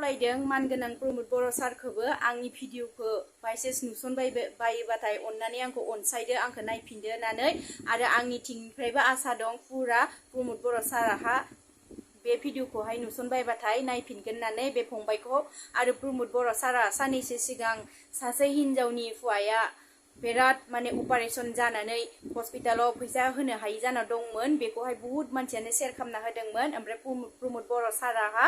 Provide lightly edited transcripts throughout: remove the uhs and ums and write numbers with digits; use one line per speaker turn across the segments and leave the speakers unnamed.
खावलायदों मानगोनां प्रमोद बर' सारखौबो आंनि भिडिअखौ बायसेस नुसनबायबाथाय अननानै आंखौ अनसायदो आंखौ नायफिनदो होननानै आरो आंनि थिंनिफ्रायबो आसा दं पुरा प्रमोद बर' साराहा बे भिडिअखौहाय नुसनबायबाथाय नायफिनगोन होननानै बे फंबायखौ आरो प्रमोद बर' सारा साननैसो सिगां सासे हिनजावनि हौवाया बिराद माने अपारेशन जानानै हस्पिटालाव फैसा होनो हायि जाना दंमोन बेखौहाय बहुत मानसियानो शेयार खालामना होदोंमोन ओमफ्राय प्रमोद बर' साराहा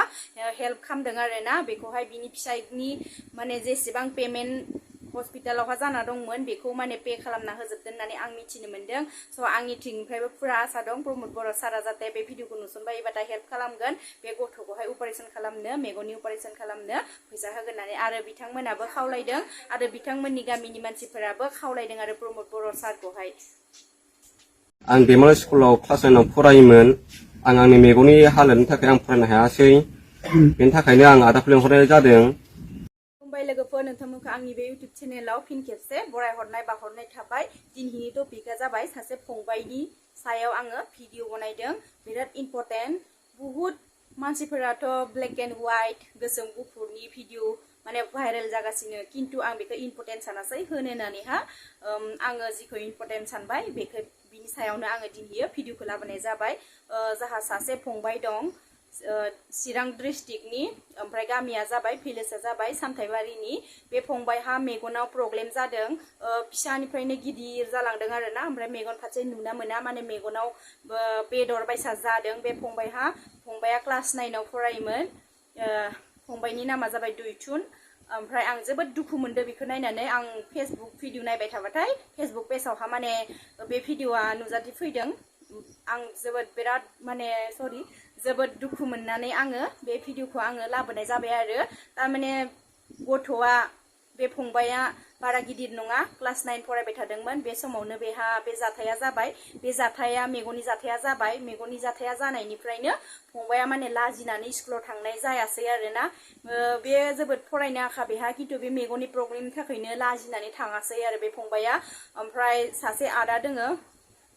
हेल्प खालामदों आरोना बेखौहाय बिनि फिसायनि माने जेसेबां पेमेन्ट हस्पिटालावहा जाना दंमोन बेखौ माने पे खालामना होजोबदों होननानै आं मिथिनो मोनदों स' आंनि थिंनिफ्रायबो पुरा आसा दं प्रमोद बर' सारा जाहाथे बे भिडिअखौ नुसनबायबाथाय हेल्प खालामगोन बे गथ'खौहाय अपारेशन खालामनो मेगननि अपारेशन खालामनो फैसा होगोन होननानै आरो बिथांमोनाबो खावलायदों आरो बिथांमोननि गामिनि मानसिफोराबो खावलायदों आरो प्रमोद बर' सारखौहाय
आं बेमल स्कुलाव क्लास 9 आव फरायोमोन आंनि मेगननि हालोदनि थाखाय आं फरायनो हायासै बेनि थाखायनो आं आदाखौ लेंहरनाय जादों
फंबाय लोगोफोर नोंथांमोनखौ आंनि बे इउटिउब चेनेलाव फिन खेबसे बरायहरनाय बाहरनाय थाबाय दिनैनि टपिकआ जाबाय सासे फंबायनि सायाव आङो भिडिअ बनायदों बिराद इम्पर्टेन्ट बहुत मानसिफोराथ' ब्लेक एन्ड व्हाइट गोसोम गुफुरनि भिडिअ माने भाइरेल जागासिनो किन्तु आं बेखौ इम्पर्टेन्ट सानासै होनो होननानैहा आङो जिखौ इम्पर्टेन्ट सानबाय बेखौ बिनि सायावनो आङो दिनै भिडिअखौ लाबोनाय जाबाय जाहा सासे फंबाय दं चिरां डिस्ट्रिक्टनि ओमफ्राय गामिया जाबाय भिलेजआ जाबाय सामथाइबारिनि बे फंबायहा मेगनाव प्रब्लेम जादों फिसानिफ्रायनो गिदिर जालांदों आरोना ओमफ्राय मेगन फारसे नुना मोना माने मेगनाव बेदर बायसा जादों बे फंबाया क्लास 9 आव फरायोमोन फंबायनि नामा जाबाय दुइथुन ओमफ्राय आं जोबोद दुखु मोनदों बेखौ नायनानै आं फेसबुक भिडिअ नायबाय थाबाथाय फेसबुक पेजावहा माने बे भिडिअआ नुजाथि फैदों आं जोबोद बिराद माने सरि जोबोद दुखु मोननानै आङो बे भिडिअखौ आङो लाबोनाय जाबाय आरो थारमाने गथ'आ बे फंबाया बारा गिदिर नङा क्लास 9 फरायबाय थादोंमोन बे समावनो बेहा बे जाथाया जाबाय बे जाथाया मेगननि जाथाया जाबाय मेगननि जाथाया जानायनिफ्रायनो फंबाया माने लाजिनानै स्कुलाव थांनाय जायासै आरोना बे जोबोद फरायनो आखा बेहा किन्तु बे मेगननि प्रब्लेमनि थाखायनो लाजिनानै थाङासै आरो बे फंबाया ओमफ्राय सासे आदा दोङो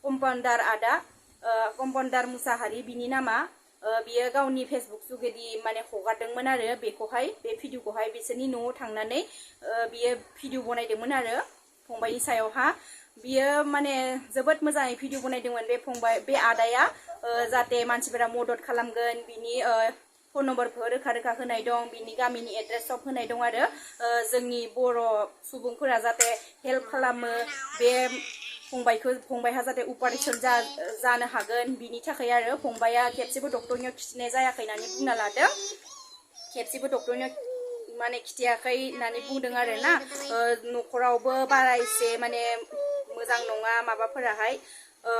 कम्पाउन्डार मुसाहारि बिनि नामा बियो गावनि फेसबुक जुगेदि माने हगारदोंमोन आरो बेखौहाय बे भिडिअखौहाय बिसोरनि न'आव थांनानै बियो भिडिअ बनायदोंमोन आरो फंबायनि सायावहा बियो माने जोबोद मोजाङै भिडिअ बनायदोंमोन बे आदाया जाहाथे मानसिफोरा मदद खालामगोन बिनि फन नम्बरखौ रोखा रोखा होनाय दं बिनि गामिनि एड्रेस सब होनाय दं आरो जोंनि बर' सुबुंफोरा जाहाथे हेल्प खालामो बे फंबायहा जाहाथे अपारेशन जानो हागोन बिनि थाखाय आरो फंबाया खेबसेबो डक्टरनियाव खिथिनाय जायाखै होननानै बुंना लादों खेबसेबो डक्टरनियाव माने खिथियाखै होननानै बुंदों आरोना न'खरावबो बारा एसे माने मोजां नङा माबाफोराहाय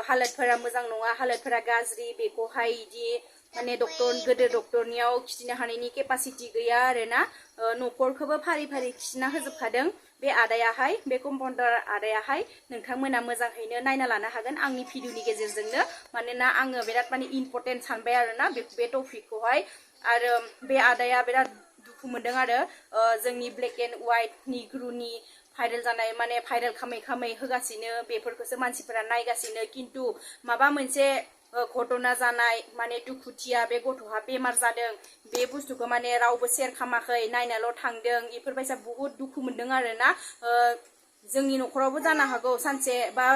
हालोदफोरा मोजां नङा हालोदफोरा गाज्रि बेखौहाय इदि माने गोदो डक्टरनियाव खिथिनो हानायनि केपासिटि गैया आरोना न'खरखौबो फारि फारि खिथिना होजोबखादों बे आदायाहाय बे कम्पाउन्डार आदायाहाय नोंथांमोना मोजाङैनो नायना लानो हागोन आंनि भिडिअनि गेजेरजोंनो मानोना आङो बिराद माने इम्पर्टेन्ट सानबाय आरोना बे टपिकखौहाय आरो बे आदाया बिराद दुखु मोनदों आरो जोंनि ब्लेक एन्ड व्हाइट निग्रुनि भाइरेल जानाय माने भाइरेल खामै होगासिनो बेफोरखौसो मानसिफोरा नायगासिनो किन्तु माबा मोनसे घटना जानाय माने दुखुथिया बे गथ'हा बेमार जादों बे बुस्थुखौ माने रावबो शेयार खालामाखै नायनाल' थांदों बेफोरबायसा बहुत दुखु मोनदों आरोना जोंनि न'खरावबो जानो हागौ सानसे बा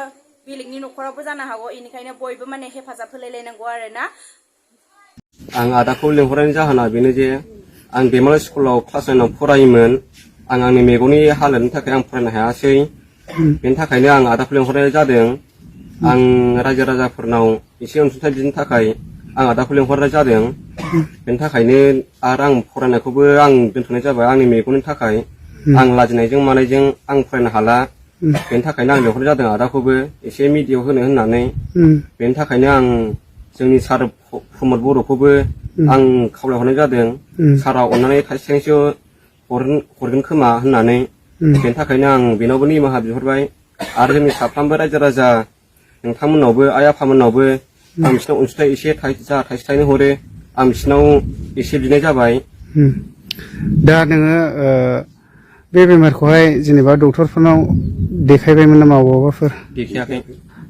बेलेगनि न'खरावबो जानो हागौ बेनिखायनो बयबो माने हेफाजाब होलायलायनांगौ आरोना
आं आदाखौ लेंहरनायनि जाहोना बेनो जे आं बेमल स्कुलाव क्लास 9 आव फरायोमोन आंनि मेगननि हालोदनि थाखाय आं फरायनो हायासै बेनि थाखायनो आं आदाखौ लेंहरनाय जादों आं रायजो राजाफोरनाव एसे अनसुंथाइ बिनो थाखाय आं आदाखौ लेंहरनाय जादों बेनि थाखायनो आरो आं फरायनायखौबो आं दोनथ'नाय जाबाय आंनि मेगननि थाखाय आं लाजिनायजों मानायजों आं फरायनो हाला बेनि थाखायनो आं लेंहरनाय जादों आदाखौबो एसे मिडियायाव होनो होननानै बेनि थाखायनो आं जोंनि सार प्रमोद बर'खौबो आं खावलायहरनाय जादों सारा अननानै थाइसे थाइनैसो हरगोन खोमा होननानै बेनि थाखायनो आं बेनावबो निमाहा बिहरबाय आरो जोंनि साफ्रोमबो रायजो राजा नोंथांमोननावबो आइ आफामोननावबो आं बिसिनाव अनसुंथाइ एसे थाइसे थाइनै हरो आं बिसिनाव एसे बिनाय जाबाय
दा नोङो बे बेमारखौहाय जेनेबा डक्टरफोरनाव देखायबायमोन नामा बबावबाफोर
देखायाखै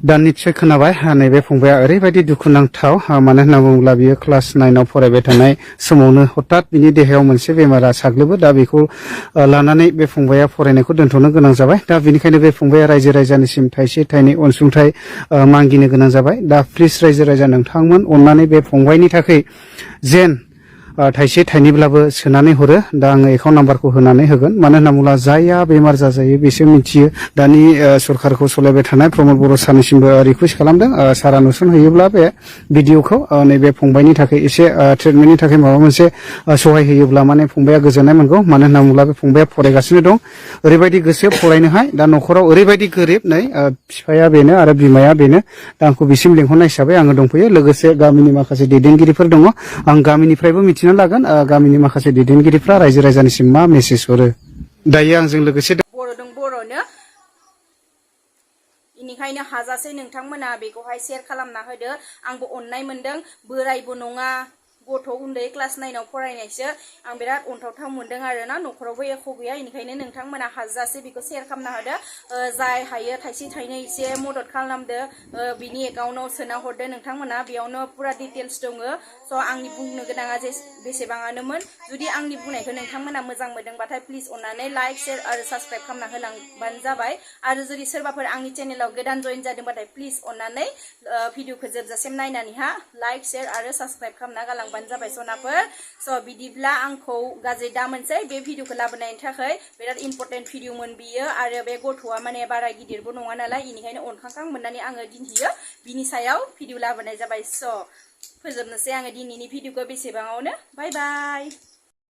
दा निस्सय खोनाबाय नैबे फंबाया ओरैबायदि दुखुनांथाव मानो होनना बुङोब्ला बियो क्लास 9 आव फरायबाय थानाय समावनो हठात बिनि देहायाव मोनसे बेमारा साग्लोबो दा बेखौ लानानै बे फंबाया फरायनायखौ दोनथ'नो गोनां जाबाय दा बेनिखायनो बे फंबाया रायजो राजानिसिम थाइसे थाइनै अनसुंथाइ मागिनो गोनां जाबाय दा प्लिज रायजो राजा नोंथांमोन अननानै बे फंबायनि थाखाय जेन थाइसे थाइनैब्लाबो सोनानै हरो दा आङो एकाउन्ट नाम्बारखौ होनानै होगोन मानो होनना बुङोब्ला जायहा बेमार जाजायो बेसो मिथियो दानि सरखारखौ सलायबाय थानाय प्रमद बर' सारनिसिमबो रिकुवेस्ट खालामदों सारा नुसन होयोब्ला बे भिडिअखौ नैबे फंबायनि थाखाय एसे ट्रिटमेन्टनि थाखाय माबा मोनसे सहाय होयोब्ला माने फंबाया गोजोननाय मोनगौ मानो होनना बुङोब्ला बे फंबाया फरायगासिनो दं ओरैबायदि गोसो फरायनोहाय दा न'खराव ओरैबायदि गोरिब नै बिफाया बेनो आरो बिमाया बेनो दा आंखौ बिसिम लेंहरनाय हिसाबै आङो दंफैयो लोगोसे गामिनि माखासे दैदेनगिरिफोर दङ आं गामिनिफ्रायबो मिथिना लागोन गामिनि माखासे दैदेनगिरिफ्रा रायजो राजानिसिम मा मेसेज हरो दायो आंजों लोगोसे
बर'दों बर'नो इनिखायनो हाजासे नोंथांमोना बेखौहाय शेयार खालामना होदो आंबो अननाय मोनदों बोरायबो नङा गथ' उन्दै क्लास 9 आव फरायनायसो आं बिराद अनथावथाव मोनदों आरोना न'खरावबो एख' गैया इनिखायनो नोंथांमोना हाजासे बेखौ शेयार खालामना होदो जाय हायो थाइसे थाइनै एसे मदद खालामदो बिनि एकाउन्टाव सोना हरदो नोंथांमोना बेयावनो पुरा डिटेल्स दङ स' आंनि बुंनो गोनाङा बेसेबाङानोमोन जुदि आंनि बुंनायखौ नोंथांमोना मोजां मोनदोंबाथाय प्लिज अननानै लाइक शेयार आरो साबस्क्राइब खालामना होलांबानो जाबाय आरो जुदि सोरबाफोर आंनि चेनेलाव गोदान जइन जादोंबाथाय प्लिज अननानै भिडिअखौ जोबजासिम नायनानैहा लाइक शेयार आरो साबस्क्राइब खालामना गालांबानो जाबाय सनाफोर स' बिदिब्ला आंखौ गाज्रि दा मोनसै बे भिडिअखौ लाबोनायनि थाखाय बिराद इम्पर्टेन्ट भिडिअमोन बियो आरो बे गथ'आ माने बारा गिदिरबो नङा नालाय इनिखायनो अनखांखां मोननानै आङो दिन्थियो बिनि सायाव भिडिअ लाबोनाय जाबाय स' फोजोबनोसै आङो दिनैनि भिडिअखौ बेसेबाङावनो बाय बाय